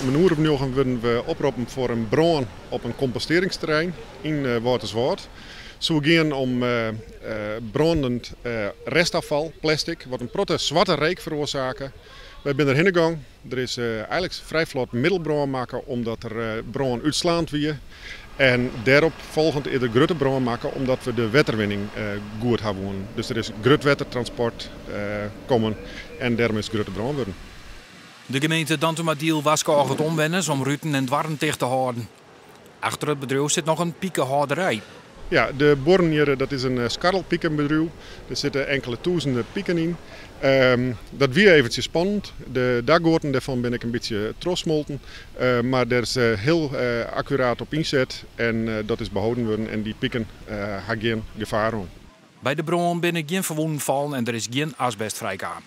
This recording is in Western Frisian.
Om in oere of njoggen wurden we oproppen foar in brân op in kompostearringsterrein yn Wâlterswâld. Soe gean om brânend restafval, plastic, wat in protte swarte reek feroarsake. Wy binne der hinne gong. Der is eigenlik frij flot middelbrân makke omdat der brân útslaand wie. En dêrop folgjend is der grutte brân makke omdat we de wetterwinning goed ha woenen. Dus der is grut wettertransport kommen en dêrom is it grutte brân wurden. De gemeente Dantumadiel warskôget omwenners om ruten en doarren ticht te hâlden. Achter it bedriuw sit noch in pikehâlderij. Ja, de buorren hjir, dat is in skarrelpikenbedriuw. Der sitte inkele tûzenen piken yn. Dat wie eventsjes spannend. De dakgoaten dêrfan binne ek in bytsje trochsmolten. Mar dêr is hiel akkuraat op ynset en dat is beholden wurden en dy piken ha gjin gefaar oan. By de brân binne gjin ferwûnen fallen en der is gjin asbest frijkaam.